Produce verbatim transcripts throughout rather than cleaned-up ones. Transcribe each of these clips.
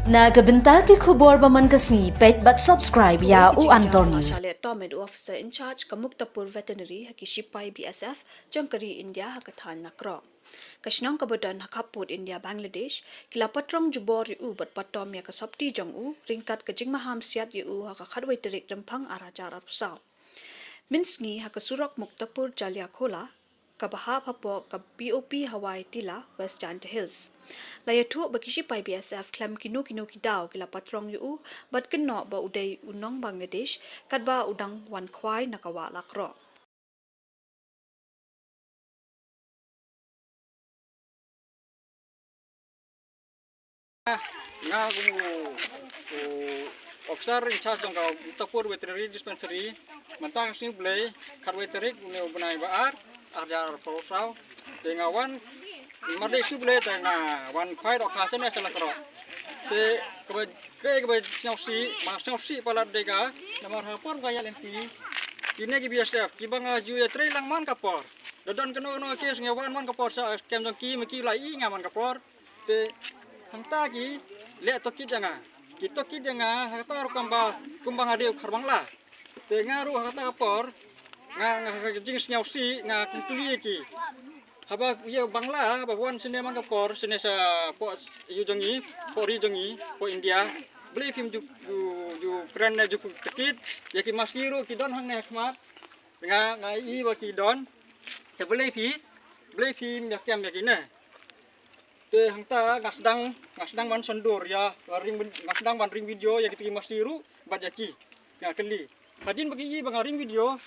Na ka bynta ki khubor ba man ka sngi, peit bad subscribe ïa u Antor News. Shaleh Tom, u officer in charge ka Muktapur Veterinary ha ki shipai B S F jong ka ri India ha ka thaiñ Nakroh. Ka shnong kaba don ha khappud India Bangladesh, ki la patrong jubor ïa u bad patom ïa ka sopti jong u ryngkat ka jingmaham siat ïa u ha ka khatwei tarik Rymphang ar hajar arphew saw. Mynsngi ha ka surok Muktapur Jaliakhola, kaba hap hapoh ka B O P Hawaii Tilla, West Jaintia Hills. La ïathuh ba ki shipai B S F khlem kino kino ki daw ki la patrong ïa u bad kynnoh ba u dei u nong Bangladesh katba u dang wan khwai na ka wah Nakroh. Nga kum u, u officer in charge jong ka Muktapur Veterinary Dispensary, mynta ka sngi Blei, khatwei tarik une u bnai ba ar, ar hajar arphew saw. Te nga wan, mar dei sngi Blei te nga wan khwai dohkha shane sha Nakroh. Te kaba, kaba sngewsih, ba sngewsih palat dei ka, namar ha por ba nga ïaid lynti, kine ki B S F kiba nga ju ïatrei lang man ka por. Da don kano kano ka case nga wan man ka por sha kem jong ki, ma ki la ïohi nga man ka por. Te hangta ki leh tohkit ïa nga. Ki tohkit ïa nga, hangta ruh kumba, kumba nga dei u khar Bangla. Te nga ruh hangta ka por, nga, nga ka jingsngewsih, nga kyntu ïa ki. Haba ïa Bangla, haba wan shane man ka por, shane shapoh ïew jong ngi, poh ri jong ngi, poh India. Balei phim ju, ju, ju kren ne ju tohkit ïa ki masi ruh ki don hangne ha khmat. Nga, nga ïohi ba ki don. Te balei phi, balei phim ïa kem ïa kine. Te hangta nga sdang, nga sdang ban shon dur ïa, ring, nga sdang ban ring video ïa kito ki masi ruh bad ïa ki. Nga kylli. Hadien ba ki ïohi ba nga ring video,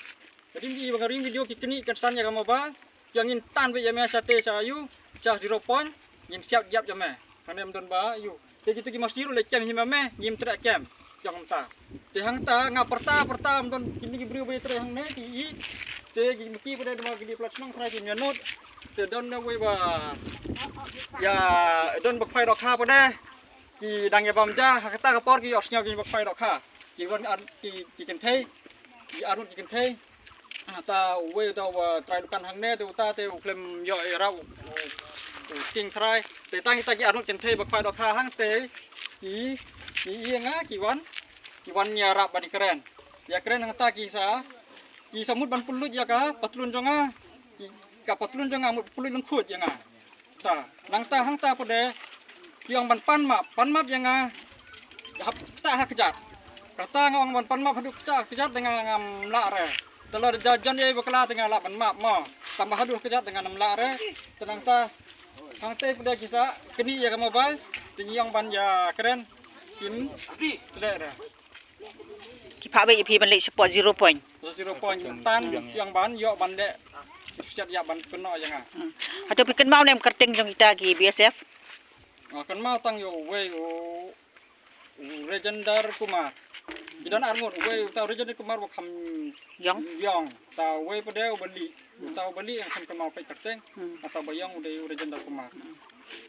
hadien ba ki ïohi ba nga ring video ki kynnoh kynsan ïa ka mobile, ki ong ngin tan beit ïa me sha te sha ïew, sha zero point, ngin siat ïap ïa me. Hangne ym don ba ïew. Te kito ki masi ruh leh kem hi ma me, ngim treh kem. Ki ong kumta. Te hangta nga pyrta pyrta ym don kine ki briew ba ïatrei hangne ki ïohi. Te ki maki pat de dei ma ki dei plat shnong, trai kim ïanut. Te don na wei ba ïa don ba khwai dohkha pat de. Ki dang ïa bam ja, ha kata ka por ki ïohsngew ki ba khwai dohkha. Ki wan ar, ki, ki kynthei, ki arngut ki kynthei. Hata uwei uta uba trai dukan hangne te uta te u khlem ïoh ïarap u, u, u king trai. Te tang kita ki arngut kynthei ba khwai dohkha hangte ki, ki ïa nga ki wan, ki wan ïarap ban ïakren. Ïakren hangta ki sa, ki sa mut ban pynlut ïa ka patlun jong nga. Ki, ka patlun jong nga mut pynlut lyngkhuid ïa nga. Ta, nangta hangta pat de ki ong ban pan map, pan map ïa nga hap ktah ha kjat. Kata nga ong ban pan map haduh ktah ha kjat te nga ngam lah re. Te lada jan ïa bakla te nga lah ban map mo. Tangba haduh ha kjat te nga ngam lah re. Te nangta hangta pat de ki sa kynnoh ïa ka mobile te ngi ong ban ïakren kim treh re. Ki phah beit ïa phi ban leit shapoh zero point. Zero point, tan ïa ban ïoh ban leh. Siat ïa ban kynnoh ïa nga. Hmm. Hato phi kynmaw ne em kyrteng jong kita ki B S F? Nga kynmaw tang ïa uwei u, u Rajendra Kumar. Ki don arngut, uwei uta u Rajendra Kumar ba kham ïong. Ïong. Ta uwei pat de u ba lieh. Uta u ba lieh nga khlem kynmaw peit kyrteng. Hmm. Uta ba ïong u dei u Rajendra Kumar. Hmm.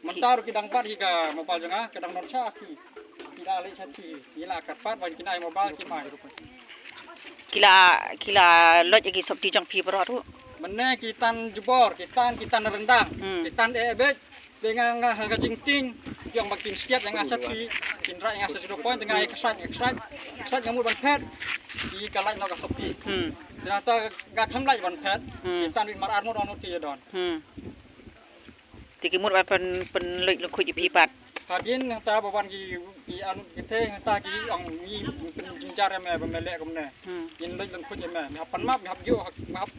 Mynta ruh ki dang bat hi ka mobile jong nga, ka dang don sha ki. Ki la leit sha ki, ki la kyrpad ban ki nai mobile ki mai. Ki la, ki la loit ïa ki sopti jong phi baroh ruh. Mynne ki tan jubor, ki tan, ki tan ryndang, hmm, ki tan eh beit. Te nga, nga ha ka jingtieng, ki ong ba kin siat ïa nga sha ki, kin rah ïa nga sha zero point, te nga ïa ksat, ïa ksat, ksat nga mut ban phet. Ki ka lait noh ka sopti. Hmm. Te nangta nga khlem lait ban phet. Hmm. Ki tan beit mar arngut arngut ki ïa don. Hmm. Te ki mut ban pyn, pynlait lyngkhuid ïa phi pat. Hadien hangta ba wan ki, ki arngut kynthei hangta ki ong ngi pynjynjar ïa me ba me leh kumne. Hmm. Ngin lait lyngkhuid ïa me. Me hap pan map, me hap ïoh, me hap,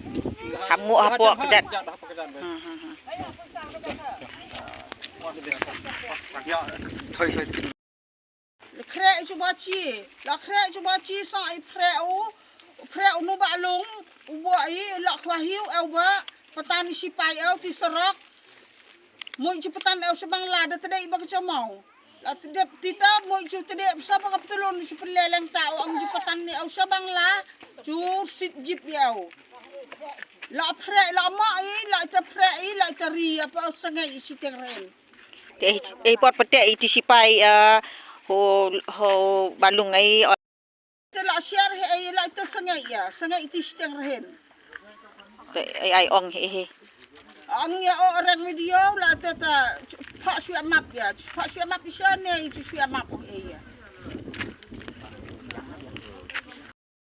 hap nguh hapoh kjat. Kjat, hapoh kjat. Hmm, hmm, hmm. Ïa, thoi, thoi. La khreh jubor chi, la khreh jubor chi sa i phreh u, phreh u nu ba lung, u ba i la khwa hiu eu ba, patan i sipai eu ti sarok. Mui ju patan eu sha Bangla da tdei ba ka jamau. La tdep tita mui ju tdep sa ba ka ptulun ju pynleleng ta u ang ju patan ni eu sha Bangla, ju sit jip eu. La phreh, la ma i, la ita phreh i, la ita ri, apa sangei i siteng ren. Te, eh, pot pete iti sipai, eh, ho, ho balung ai, oh. Te la share he ai la ita sangei ya, sangei iti siteng rehen. Te ai, ai ong he, he. Ang ya o rek video la te ta pha shu map ya, pha shu map isha ne, shu map o e ya.